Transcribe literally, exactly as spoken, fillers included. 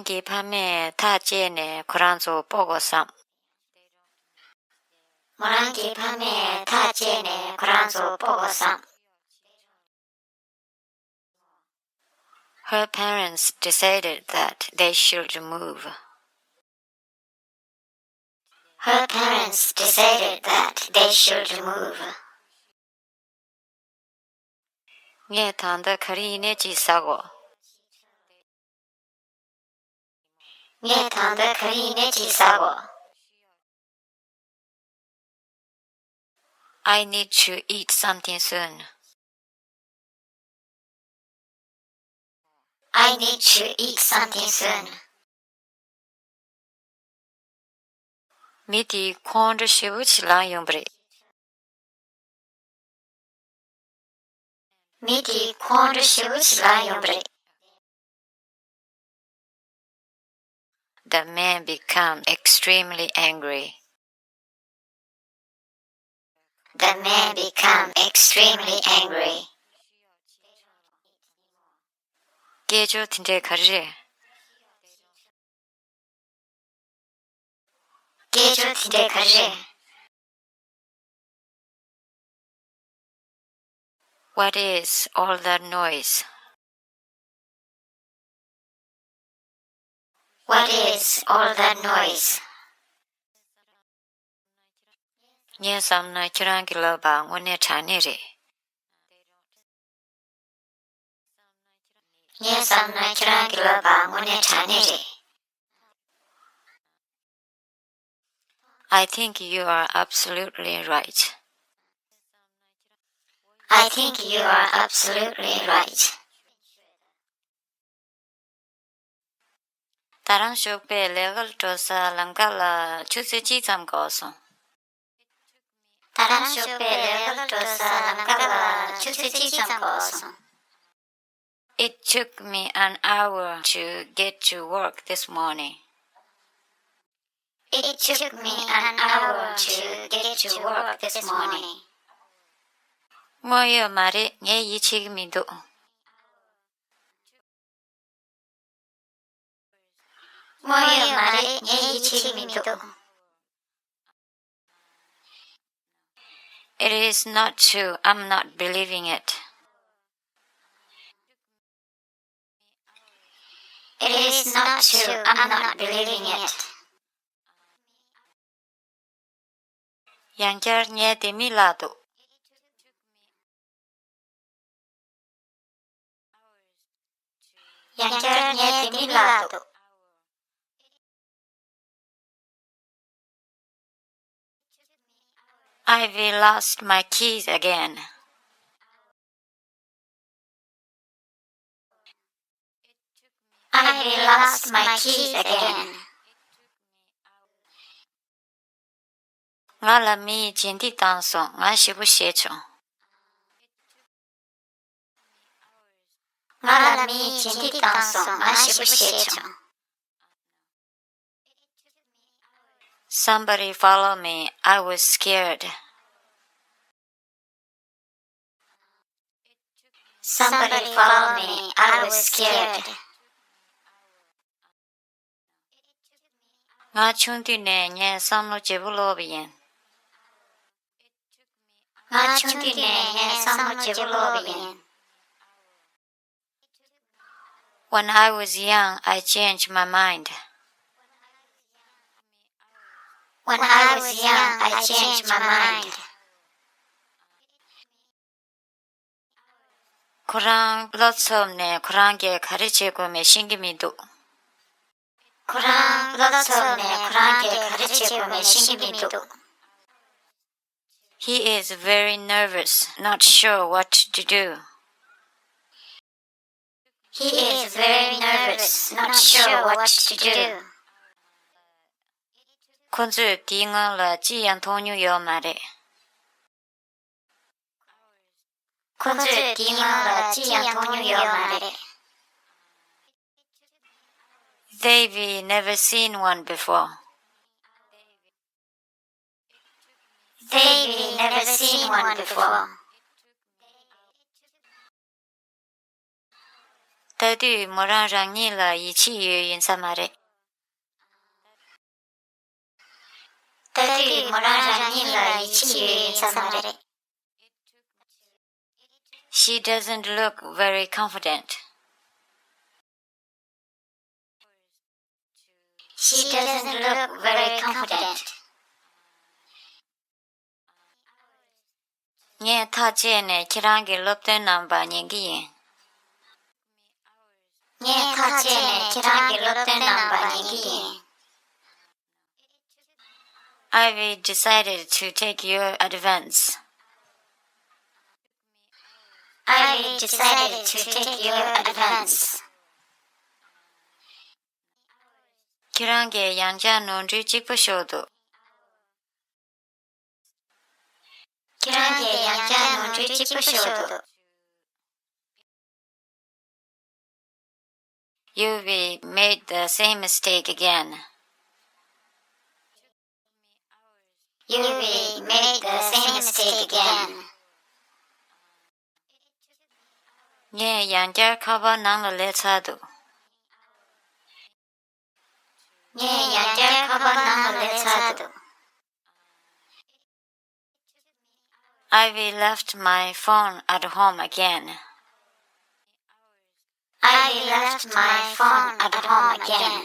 གི་ཕ་མས་ཐག་བཅད་ནས་ཁོ་རང་ཚོ་སྤོ་དགོས་བསམ། མོ་རང་གི་ཕ་མས་ཐག་བཅད་ནས་ཁོ་རང་ཚོ་སྤོ་དགོས་བསམ། Her parents decided that they should move. Her parents decided that they should move. ངས་ད་ལྟ་ག་རེ་ཡིན་ནའི་ཅིག་ཟ་དགོས། ངས་ད་ལྟ་ག་རེ་ཡིན་ནའི་ཅིག་ཟ་དགོས། I need to eat something soon. I need to eat something soon. མི་དེ་ཁོང་ཁྲོ་ཞེ་པོ་ཅིག་ལངས་ཡོང་པ་རེད། མི་དེ་ཁོང་ཁྲོ་ཞེ་པོ་ཅིག་ལངས་ཡོང་པ་རེད། The man become extremely angry. The man become extremely angry. སྐད་ཅོར་དེ་འདྲས་ག་རེ་རེད། སྐད་ཅོར་དེ་འདྲས་ག་རེ་རེད། What is all that noise? What is all that noise? ངས་བསམ་ན་ཁྱེད་རང་གི་ལབ་པ་དངོས་གནས་དྲང་གནས་རེད། ངས་བསམ་ན་ཁྱེད་རང་གི་ལབ་པ་དངོས་གནས་དྲང་གནས་རེད། I think you are absolutely right. I think you are absolutely right. ད་རང་ཞོགས་པའི་ལས་ཀར་འགྲོ་སར་ལམ་ཁ་ལ་ཆུ་ཚོད་གཅིག་ཙམ་འགོར་སོང་། ད་རང་ཞོགས་པའི་ལས་ཀར་འགྲོ་སར་ལམ་ཁ་ལ་ཆུ་ཚོད་གཅིག་ཙམ་འགོར་སོང་། It took me an hour to get to work this morning. It took me an hour to get to work this morning. དངོས་ཡོད་མ་རེད། ངས་ཡིད་ཆེས་ཀྱི་མི་འདུག་དངོས་ཡོད་མ་རེད། ངས་ཡིད་ཆེས་ཀྱི་མི་འདུག It is not true. I'm not believing it. It is not true. I'm not believing it. ཡང་བསྐྱར་ངས་དེ་མི་བརླག་འདུག་ཡང་བསྐྱར་ངས་དེ་མི་བརླག་འདུག I've lost my keys again. I've lost my keys again. ང་ལ་མི་ཡིས་རྗེས་འདེད་བཏང་སོང་། ང་ཞེ་པོ་ཞེད་བྱུང་། ང་ལ་མི་ཡིས་རྗེས་འདེད་བཏང་སོང་། ང་ཞེ་པོ་ཞེད་བྱུང་། Somebody followed me. I was scared. Somebody followed me. I was scared. ང་ཆུང་དུས་ནས་ངས་བསམ་བློ་བརྗེ་པོ་ལོག་པ་ཡིན། ང་ཆུང་དུས་ནས་ངས་བསམ་བློ་བརྗེ་པོ་ལོག་པ་ཡིན། When I was young, I changed my mind. When I was young, I changed my mind. ཁོ་རང་བློ་འཚབ་ནས་ཁོ་རང་གིས་ག་རེ་བྱེད་དགོས་མེད་ཤེས་ཀྱི་མི་འདུག་ཁོ་རང་བློ་འཚབ་ནས་ཁོ་རང་གིས་ག་རེ་བྱེད་དགོས་མེད་ཤེས་ཀྱི་མི་འདུག He is very nervous, not sure what to do. He is very nervous, not sure what to do. ཁོ་ཚོས་དེའི་སྔོན་ལ་ཅི་ཡང་མཐོང་མྱོང་ཡོད་མ་རེད། ཁོ་ཚོས་དེའི་སྔོན་ལ་ཅི་ཡང་མཐོང་མྱོང་ཡོད་མ་རེད། They've never seen one before. They've never seen one before. ལྟ་དུས་མོ་རང་རང་ཉིད་ལ་ཡིད་ཆེས་ཡོད་ཡིན་ས་མ་རེད། ལྟ་དུས་མོ་རང་རང་ཉིད་ལ་ཡིད་ཆེས་ཡོད་ཡིན་ས་མ་རེད། She doesn't look very confident. She doesn't look very confident. ངས་ཐག་བཅད་ནས་ཁྱེད་རང་གི་སློབ་སྟོན་གནང་བ་ཉན་གྱི་ཡིན། ངས་ཐག་བཅད་ནས་ཁྱེད་རང་གི་སློབ་སྟོན་གནང་བ་ཉན་གྱི་ཡིན། Ivy decided to take your advice. Ivy decided to take your advice. ཁྱེད་རང་གིས་ཡང་བསྐྱར་ནོར་འཁྲུལ་གཅིག་པ་ཤོར་འདུག་ཁྱེད་རང་གིས་ཡང་བསྐྱར་ནོར་འཁྲུལ་གཅིག་པ་ཤོར་འདུག You will make the same mistake again. You will make the same mistake again. ངས་ཡང་བསྐྱར་ཁ་པར་ནང་ལ་སླེབས་ཚར་འདུག་ངས་ཡང་བསྐྱར་ཁ་པར་ནང་ལ་སླེབས་ཚར་འདུག Ivy left my phone at home again. Ivy left my phone at home again.